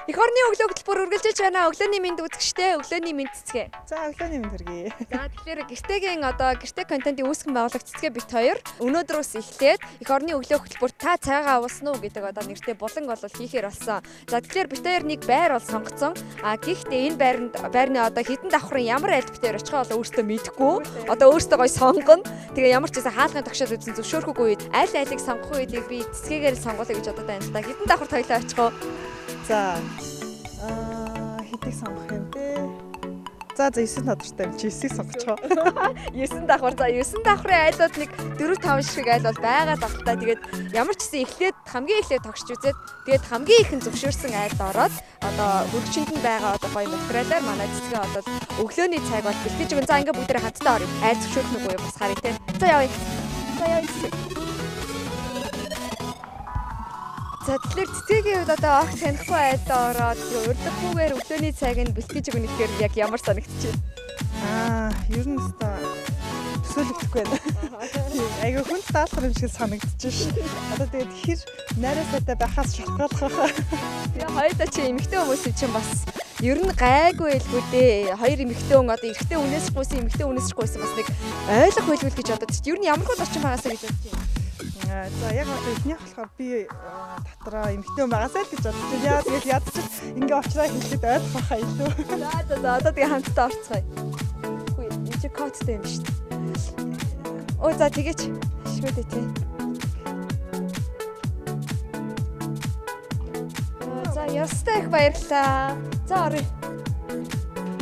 Эх орны өглөө хөтөлбөр үргэлжлэж байна. Өглөөний мэнд үзэгчдээ, өглөөний мэнд цэцгээ. За, өглөөний мэнд хүргэе. За, тэгэхээр гэртегийн одоо гэрте контентын үүсгэн байгуулагч цэцгээ бит хоёр өнөөдрөөс эхлээд эх орны өглөө хөтөлбөрт та цайгаа уусан уу гэдэг одоо нэртэй булан бол хийхээр болсон. За, тэгэхээр бит хоёр нэг байр бол сонгоцсон. А гэхдээ энэ байранд байрны одоо хэдэн давхрын ямар айлд бит хоёр очихоо бол өөртөө мэдэхгүй. Одоо өөртөө гоё сонгоно. Тэгээ ямар ч гэсэн хаалгын тогшоол үзэн зөвшөөрөхгүй үед аль алийг сонгох үедийг би цэцгээгээр л сонгуулъя гэж бодод байна л да. Хэдэн давхарт хоёлаа очих уу? За, хэдийг сонгох юм бэ? За, 9 тодортой юм чи 9-ийг сонгочихоо. 9 давхар. За, 9 давхрын айлууд нэг 4 5 шиг айл бол байгаа л та. Тэгээд ямар ч гэсэн эхлээд хамгийн эхлээд тогшж үзээд тэгээд хамгийн ихэн зөвшөөрсөн айлд ороод одоо хөргөчөнд нь байгаа одоо гоё материалаар манай цэцгээ одоо өглөөний цайг бол бэлтгэж өгөн. За, ингээ бүгдээрээ хамтдаа оръё. Айл зөвшөөрөх нүггүй бас харъя те. За, явъя. За, явъя. За, тэгэхээр цэцгээгийн хувьд одоо огт танихгүй айлдаа ороод урдахгүйгээр өглөөний цайг нь бэлтгэж өгнө гэхээр яг ямар санагдчих вэ? Ер нь өстой төсөөлөгдөхгүй байна. Тийм, айгүй хүнд даалгавар юм шиг санагдчих ш. Одоо тэгээд хэр найраа сайтай байхаас шалтгааллах байхаа. Тэгээ хоёулаа чи эмэгтэй хүмүүс чинь бас ер нь гайгүй байлгүй дээ. Хоёр эмэгтэй хүн одоо эрэгтэй хүнээс гуйсан, эмэгтэй хүнээс гуйсан бас нэг ойлгох байлгүй гэж бодод. Ер нь ямар хөл орчин байгаасаа гэж бодож байна. За, яг одоо эхнийх болохоор би дотроо эмэгтэй хүн байгаасаа л гэж бодож байна. Яа, тэгэл ядчих ингээ очроо хэлэхэд ойлгох байхаа илүү. За, одоо тэгээ хамтдаа орцгоё. Үгүй, энэ чи кодтой юм шүү дээ. Оо, за тэгээч. Ашгүй дээ тий. За, ёстой их баярлалаа. За, оръё.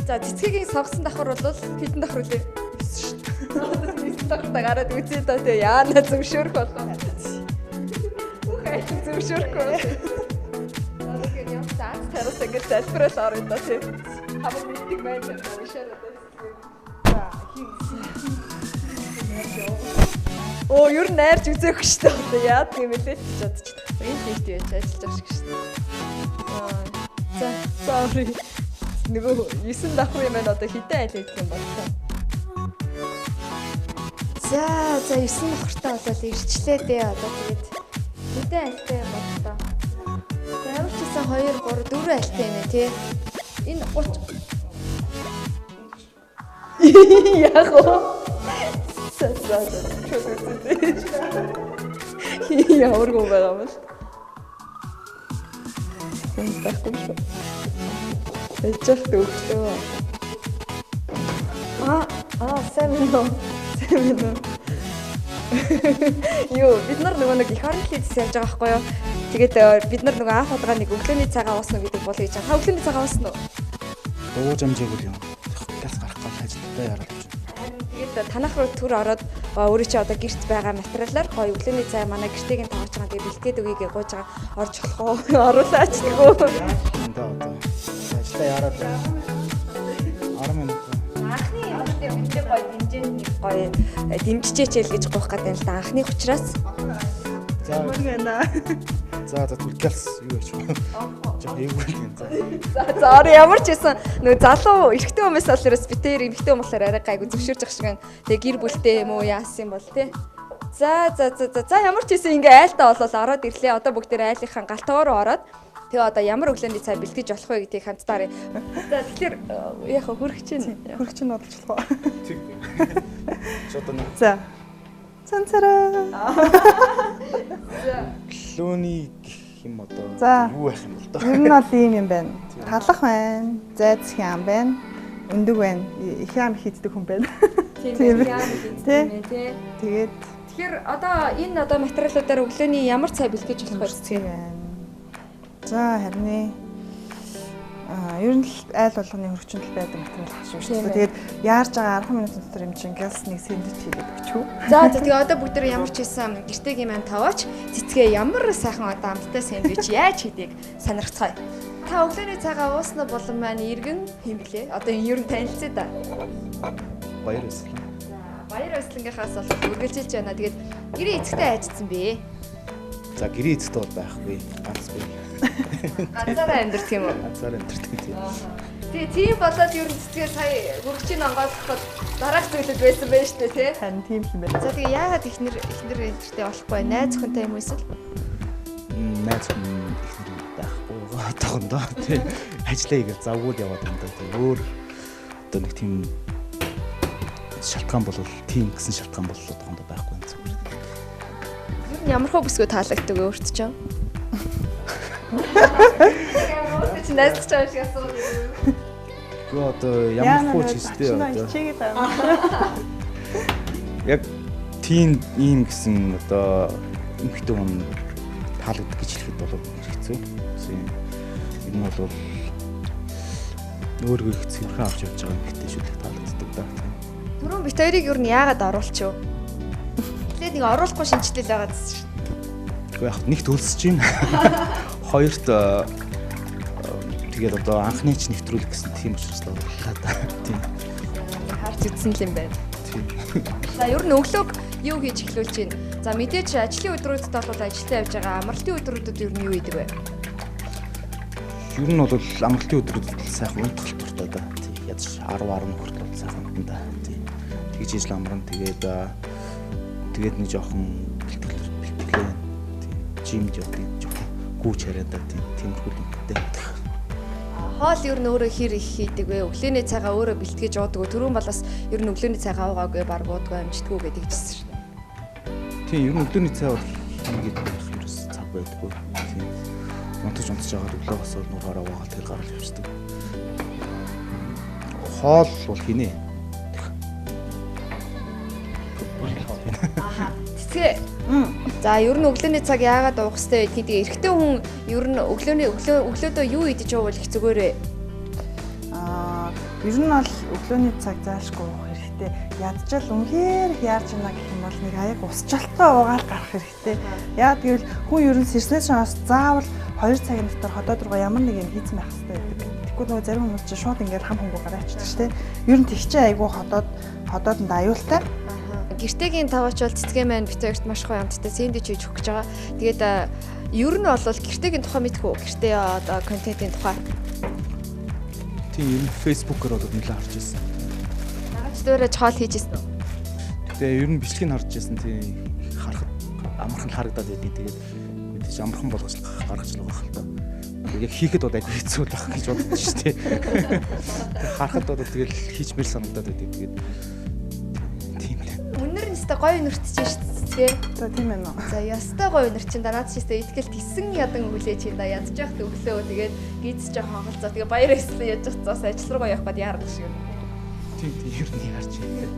За, цэцгээгийн сонгосон давхар бол хэдэн давхар үлээ? 9 шүү дээ. 9 давхартаа гараад үзье доо тий. Яана зөвшөөрөх болов. Бүх айл зөвшөөрөхгүй. За, тэгэхээр ямар ч аз тараас ингэж залбираал оръё доо тий. Хамаг мэддэг байж байгаа уншаарай доо. За, Оо, ер нь найрч үзээгүй шүү дээ. Одоо яад юм бэлээ л гэж бодчих. Энэ лифт яаж ажиллаж байгаа шиг шүү дээ. За, sorry. Нөгөө 9 давхар юм байна одоо хэдэн айл идэх юм боллоо. За, 9 давхартаа болол ирчлээ дээ. Одоо тэгээд хэдэн айлтай юм боллоо. За, ямар ч гэсэн 2 3 4 айлтай юм ээ тий. Энэ 30 Яг уу. За. Ямар гоо байгаа юм бол. Энэ байхгүй шүү. Эжих төгтөө. Сайн мэн үү? Сайн мэн үү? Юу, бид нар нөгөө нэг эх орны хийц явж байгаа байхгүй юу? Тэгээд бид нар нөгөө анх удаага нэг өглөөний цагаа уусан уу гэдэг бол хийж байгаа. Та өглөөний цагаа уусан уу? Дууж амжаагүй юм. Газ гарах гал ажилдаа яраад явж байна. Тэгээд танах руу төр ороод өөрөө чи одоо гэрт байгаа материалаар гоё өглөөний цай манай гэртэйг нь таваач байгаа. Тэгээд бэлтгээд өгье гэж гуйж байгаа. Орж болох уу? Оруулаач тэгвэл. Эндээ одоо ажилдаа яраад байна. 10 минут. Анхны юм дээр мэдээ гоё дэмжээнд нэг гоё дэмжижээч л гэж гуйх гэдэг юм л да. Анхны учраас. За, байна. За, түлхэлс юу яах вэ? Жох эвгүй юм. За. За, ороо ямар ч байсан нөгөө залуу эрэгтэй хүмүүс бол ерөөс битээр эмэгтэй хүмүүс болохоор арай гайгүй зөвшөөрж ах шиг байна. Тэгээ гэр бүлтэй юм уу яасан юм бол тий. За, ямар ч байсан ингээ айлтаа болол ороод ирлээ. Одоо бүгдээр айлынхаа галтгоо руу ороод тэгээ одоо ямар өглөөний цай бэлтгэж болох вэ гэдгийг хамтдаа харъя. За, тэгэхээр яг хөргөч чинь. Хөргөч нь бодолж болох уу? Тэг. Чи одоо нэг За. Цанцараа. За. өглөөний гэх юм одоо юу байх юм бол доо. Ер нь бол ийм юм байна. Талах байна, зайцх юм байна, өндөг байна, их ям хийддэг хүн байна. Тийм ээ. Тий. Тэгээд тэгэхээр одоо энэ одоо материалуудаар өглөөний ямар цай бэлтгэж болох вэ? Тийм байна. За, харин ер нь л айл болгоны хөргөчөнд л байдаг материал гэж шүү дээ. Тэгээд яарж байгаа 10 минутын дотор юм чинь гялс нэг сэндвич хийгээд өгчүү. За, тэгээ одоо бүгд ямар ч хийсэн гэртэйг юм таваач цэцгээ ямар сайхан одоо амттай сэндвич яаж хийдгийг сонирхцгаая. Та өглөөний цагаа ууснаа болон маань иргэн хэм блэ? Одоо энэ ер нь танилцъя да. Баяр баясгалан. За, баяр баясгалангийнхаас бол үргэлжилж байна. Тэгээд гэрээ эцэгтэй ажилласан бэ? За, гэрээ эцэгтэй бол байхгүй. Ганц би. Ганцаараа амьдардаг юм уу? Ганцаараа амьдардаг тийм. Тэгээ тийм болоод ер нь цэцгээ сая хөргөчийн онгойлгоход дараах зүйлүүд байсан байх шүү дээ тий. Харин тийм юм байна. За, тэгээ яагаад эхнэр энтертэй болохгүй найз охинтой юм уу эсвэл? Найз охин эхнэр байхгүй. Одоохондоо тий. Ажлаа хийгээл завгүй л яваад байна да. Тий. Өөр одоо нэг тийм шалтгаан бол тийм гэсэн шалтгаан бол одоохондоо байхгүй юм зүгээр. Ер нь ямар хөө бүсгүй таалагддаг вэ өөрт чинь? Өөрт чинь найзлах чам шиг асуугаад. Гэхдээ одоо ямар хөө ч хийстэй одоо. Яг тийм ийм гэсэн одоо эмэгтэй хүн таалагддаг гэж хэлэхэд бол хэцүү. Тийм. Энэ нь бол өөрийгөө их цэвэрхэн авч явж байгаа эмэгтэй шүлэг таалагддаг да. Түрүүн бит хоёрыг ер нь яагаад оруулчих вэ? Эхлээд нэг оруулахгүй шинжлэл байгаа гэсэн шин. Гэхдээ яг нэгт өлсөж байна. Хоёрт тэгээд одоо анхны ч нэвтрүүлэг гэсэн тийм учраас л орууллаа да. Тийм. Харж үзсэн л юм байна. Тийм. За ер нь өглөөг юу хийж эхлүүлж байна? За мэдээж ажлын өдрүүдэд бол ажилдаа явж байгаа. Амралтын өдрүүдэд ер нь юу хийдэг вэ? Ер нь бол амралтын өдрүүдэд сайхан унтах дуртай да. Тийм. Ядаж 10 11 хүртэл бол сайхан унтана да. Тийм. Тэгж ижил амран тэгээд тэгээд нэг жоохон бэлтгэлээ. Тийм. Жимд явдаг жоохон гүүч яриад да. Тийм. Тиймэрхүү юмтай. Хоол ер нь өөрөө хэр их хийдэг вэ? Өглөөний цайгаа өөрөө бэлтгэж уудаг уу? Түрүүн бол бас ер нь өглөөний цайгаа уугаагүй, баг уудгүй, амжтгүй гэдэг хэлсэн шүү дээ. Тийм, ер нь өглөөний цай бол хийгээд байх ерөөс цаг байдаггүй. Тийм. Унтаж байгаа өглөөгөөс бол нураараа угаагаад тэгэл гарал явчихдаг. Хоол бол хинэ. Аха. Цэцгээ. За ер нь өглөөний цаг яагаад уух хэрэгтэй гэдгийг тэгээ эрэгтэй хүн ер нь өглөөний өглөөдөө юу идэж уувал их зүгээр вэ? Ер нь бол өглөөний цаг заашгүй уух хэрэгтэй. Ядчаал үнэхээр их яарч байна гэх юм бол нэг аяг усчалтаа уугаал гарах хэрэгтэй. Яагаад гэвэл хүн ер нь сэрснээс хойш заавал 2 цагийн дотор ходоод руугаа ямар нэг юм хийцэн байх хэрэгтэй байдаг. Тэгэхгүй нөгөө зарим хүмүүс чинь шууд ингээд хам хөнгө гараа авчдаг шүү дээ. Ер нь тэгчээ айгүй ходоодонд аюултай. Гэртэгийн таваач бол цэцгээ маань бит хоёрт маш гоё амттай сэндвич хийж өгөх гэж байгаа. Тэгээд ер нь бол гэртэгийн тухай мэдэх үү? Гэртээ одоо контентын тухай. Тийм, ер нь Facebook-оор бол нэлээд харж ирсэн. Дагаж дуурайж хоол хийж ирсэн үү? Гэтэ ер нь бичлэгийг харж ирсэн. Тийм, харахад амархан харагдаад байдیں۔ Тэгээд мэдээж амархан болгож гаргаж л байгаа хэл та. Яг хийхэд бол айгүй хэцүү л байх гэж боддог шүү дээ. Харахад бол тэгэл хийчмээр санагдаад байдیں۔ Тэгээд тийм л. Үнэр нь өстой гоё үнэрт чинь шүү дээ. За тийм ээ нөө. За ёстой гоё үнэр чинь да наад чинь өстой итгэлт гисэн ядан хүлээж чинь да ядж явах өглөө тэгээд гиз жоохон хонголцоо тэгээ баяр ёслон яаж цаас ажил руугаа явах гээд яардаг шиг. Тийм тийм ер нь яарч байна.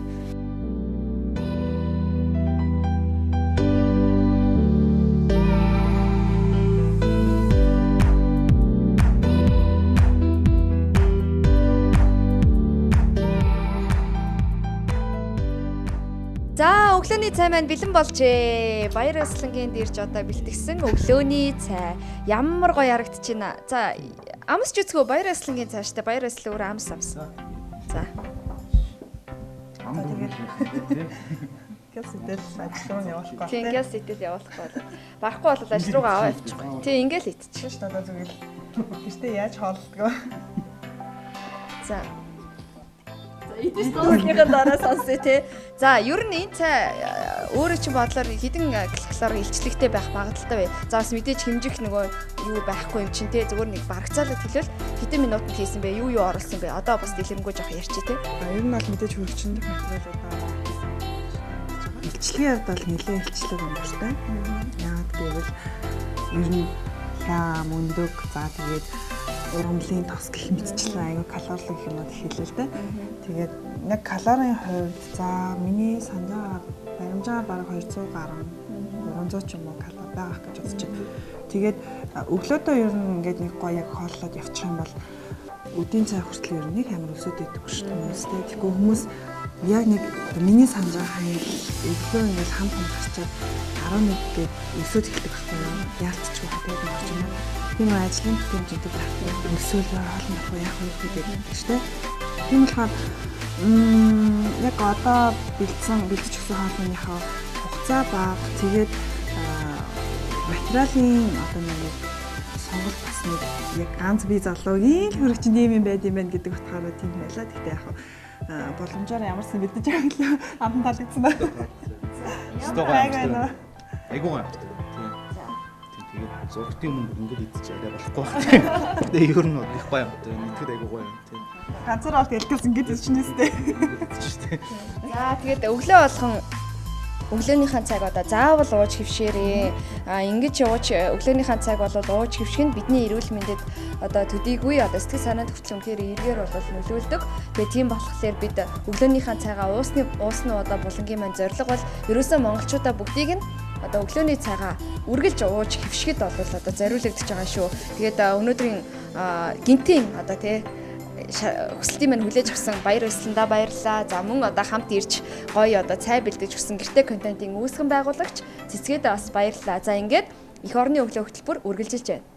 За өглөөний цай маань бэлэн болжээ. Баяр ёслонгийн дэрж одоо бэлтгэсэн өглөөний цай ямар гоё харагдчихэв. За амсч үзгөө баяр ёслонгийн цай штэ. Баяр ёслон өөрөө амс амс. За. Гяс идэл ажил руу явуулахгүй. Тийм гяс идэл явуулахгүй. Барахгүй бол ажил руугаа аваа явчихгүй. Тийм ингээл идчих. Шүү дээ одоо зүгээр. Гэртээ яаж хооллодгоо. За. Идэж дуусныхаа дараа сонсъё те. За ер нь энэ цай өөрөө чинь бодлоор хэдэн калори илчлэгтэй байх магадaltaй вэ? За бас мэдээж хэмжих нөгөө юу байхгүй юм чинь те. Зүгээр нэг барагцаалаад хэлвэл хэдэн минутанд хийсэн бэ? Юу юу оруулсан бэ? Одоо бас дэлгэрэнгүй жоох ярьчих те. Ер нь бол мэдээж хөрөгчөндөх материалуудаа илчлэгийн хувьд бол нэлээд илчлэг өндөртэй. Яагаад гэвэл ер нь хям, өндөг, за тэгээд ургамлын тос гэх мэтчлэн айгүй калорилог юмнууд их хэлээ л дээ. Тэгээд яг калорийн хувьд за миний санаж байгаа баримжаа бараг 200 гаруй 300 ч юм уу калори байгаа гэж бодож байна. Тэгээд өглөөдөө ер нь ингээд нэг гоё яг хооллоод явчих юм бол өдийн цай хүртэл ер нь нэг амар өсөд идэх шүү дээ хүмүүстэй. Тэгэхгүй хүмүүс яг нэг миний санаж байгаа хаяг өглөө ингээд хам хам гарчаад 11 гээд өсөд эхэлдэг байхгүй юу? Яалтчгүй хатаад орж юм. Тийм үү ажлын бүтээмжтэй байхгүй өсөөл хоол нь яах вэ гэдэг шүү дээ. Тийм болохоор яг одоо бэлдэж өгсөн хоолныхоо хугацаа бага тэгээд материалын одоо нэг сонголт бас нэг яг ганц би залуугийн л хөрөгч нэм юм байд юм байна гэдэг утгаараа тийм байлаа. Гэхдээ яг боломжоор ямарсан бэлдэж байгаа л амт таалагдсан байна. Стогоо амттай. Айгуу амттай. Тийм. Тийм Тэгээд зурагтын өмнө бүр ингэж идчих арай болохгүй байх. Тэгээ ер нь бол их гоё амттай. Идэхэд айгүй гоё юм тийм. Ганцаараа бол дэлгэрс ингэж идчихнэ үстэй. Идчих штэ. За тэгээд өглөө болгон өглөөнийхөө цаг одоо заавал ууж хөвшөөрэй. А ингэж ууж өглөөнийхөө цаг бол ууж хөвших нь бидний эрүүл мэндэд одоо төдийгүй одоо сэтгэл санаанд хүртэл үнэхээр эргээр бол нөлөөлдөг. Тэгээ тийм болохоор бид өглөөнийхөө цайгаа уусны уусан уу одоо булангийн маань зорилго бол ерөөсөө монголчуудаа бүгдийг нь одоо өглөөний цайгаа үргэлж ууж хөвшихэд бол одоо зориулагдаж байгаа шүү. Тэгээд өнөөдрийн гинтийн одоо тий хүсэлтийн маань хүлээж авсан баяр баясгаландаа баярлалаа. За мөн одоо хамт ирж гоё одоо цай бэлдэж өгсөн гэрте контентын үүсгэн байгуулагч Цэцгээд бас баярлалаа. За ингээд эх орны өглөө хөтөлбөр үргэлжилж байна.